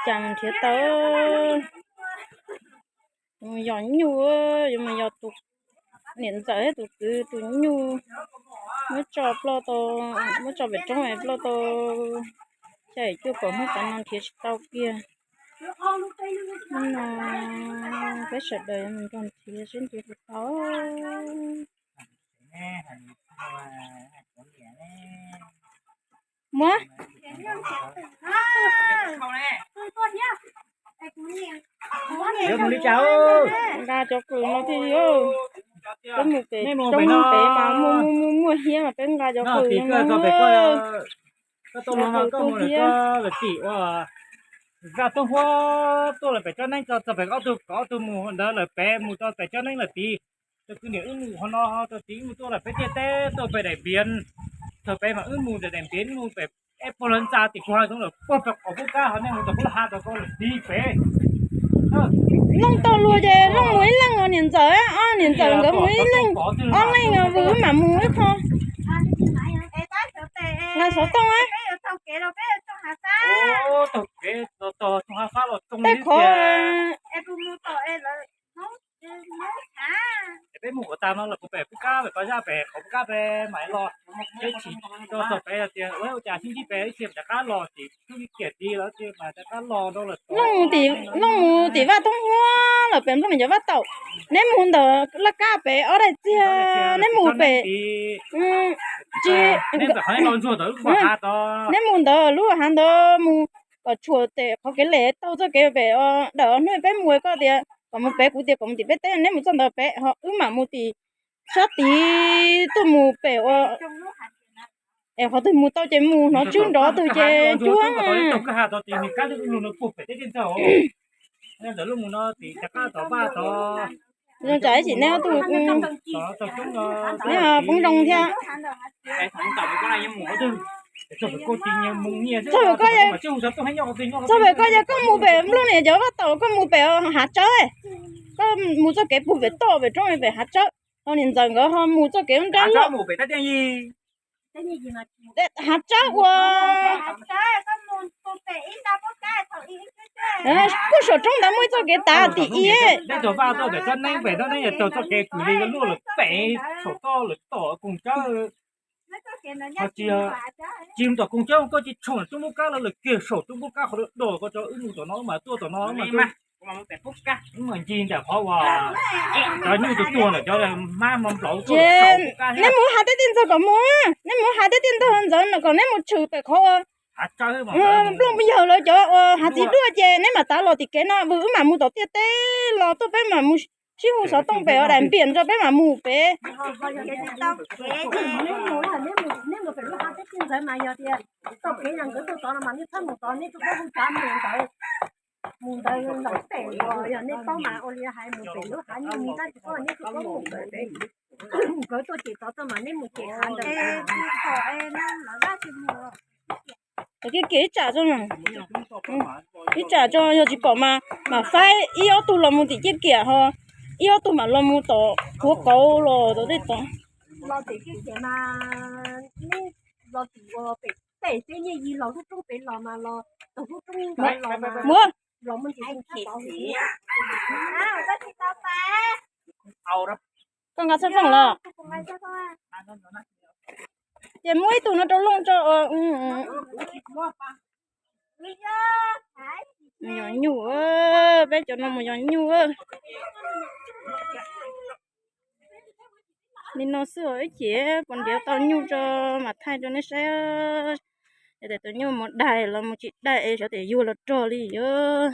Cas mus nrhiav tau. Yuav mus yos nyuj, yuav mus yos tus niam ntxawm thiab tus kwv tus nyuj. Muab tso ploj tau, muab tso pem roob ploj tau. Xya cuaj kaum hnub tav no nrhiav tsis tau kiag. Hnub no peb sawv daws yuav mus nrog nrhiav seb nrhiav puas tau. Muab. Nqa cov kws no thiaj li, peb mus pem roob pem mas muaj muaj muaj hiab mas peb nqa cov kws no. Koj tuaj mus koj mus lawm tim ua zaj tub huab tuaj lawm pem tsob neeb txog pem ob tug kov ob tug mus ntawd lawm pem mus txog pem tsob neeb lawm tid. Txog kwv niam wb mus qhov no txog tid wb mus tuaj lawm peb tiaj teb tuaj pem daim npiav. Txog pem mas wb mus daim npiav mus pem eb puag lawv ntxa tim kuv ha zoov lawm puag pem qhov pub kab ho nej mus txog pub ha txog ko lawm tid pem. Looj tau luag ces Looj mus ib leeg os niam ntxawm, ob niam ntxawm nkawd mus ib leeg, ob leeg vwm wb mam mus ib qho. Nqa xov tooj. Tej qhov peb mus ua tas no lawm pem pub kab pem ko zaj pem qhov pub kab pem mam los. Peb tsis tau txog pem tias ua cas sib ntsib pem ib txhia rov qab los ces twb kiag tid lawm ces mas rov qab los rau lawm. Looj mus tim vaj toob huab lawm pem nplooj me cov vaj taum. Neb mus ntawm laj kab pem ob daim txiag, neb mus pem tsis, neb mus ntawd lub hav ntawd mus kom tshuam tes qhov kev lem tau txoj kev pem dawm hnub peb mus koj tias kom mus pem kuv tias kom mus tim peb teb neb mus txoj ntawd pem ho wb mam mus tim sab tid tuaj mus pem ua es qhov twg mus tau ces mus hnov tswb nrov twg ces cuab. Zoo tsam ib chim neb ob tug, neb poob zoo thiab. Txog pem koj, txog pem koj yog koj mus pem nplooj niam cov vaj taum koj mus pem hav tsawb, koj mus txoj kev puag pem toj pem roob pem hav tsawb, ho niam ntxawm nkawd ho mus txoj kev nrab loj. Hav tsawb ua, kuj saum roob ntawd muaj ib txoj kev tav tim i. Txog vaj txoj pem tsob neeb pem tsob neeb txog txoj kev kws li luaj lawm pem saum toj lawm tom koog tsawb. Ho tsis, tsis mus tom koog tsawb koj cia tshuam roob pub kab lawv lawm kiag saum roob pub kab qhov do ko tso wb mus tom no wb mam tuaj tom no mas ncig ntawm qhov uas cov nyuj tus tuag ntawm cov hmab hmo nplaum tuaj. Neb mus hav teb tij ntxawg kom mus, neb mus hav teb tij ntxawg ntxawv kom neb mus tshwm pem qhov uas nplooj yawg lawv cov uas hav txiv duaj ces neb mam tav los tim kev no vwm wb mam mus tom tiaj teb los tuaj peb mam mus sib hu xov tooj pem os daim npiam tso peb mam mus pem. Mus ntawd ntawm pem yog nej paub mas ua li hais mus pem lub hav nyuj mi tab sis paub nej twb paub mus pem, nkawd tuaj ces tod txog mas nej mus ces hav ntawd. Kiag kiag ib tsam tso, ib tsam tso yog tsis pom mas mam faib ib ob tug los mus tim ciaj kiam ho ib ob tug mam los mus tom qhuav qauv los tom tej tod. Los tim ciaj kiam mas nej los tim ua pem pem teb nyiaj yig los lub roob pem los mas los tau lub roob ntawd los mas los mus tim koj nqa xab fooj los. Ces muab ib tug no rau Looj tso. Mus yos nyuj, peb cov no mus yos nyuj. Li no xwb os ib chim puas nrhiav tau nyuj tso mam thaij rau nej saib. Yog tias tus nyuj mus daig los mus tsis daig es xyov tias yuag los rog li os.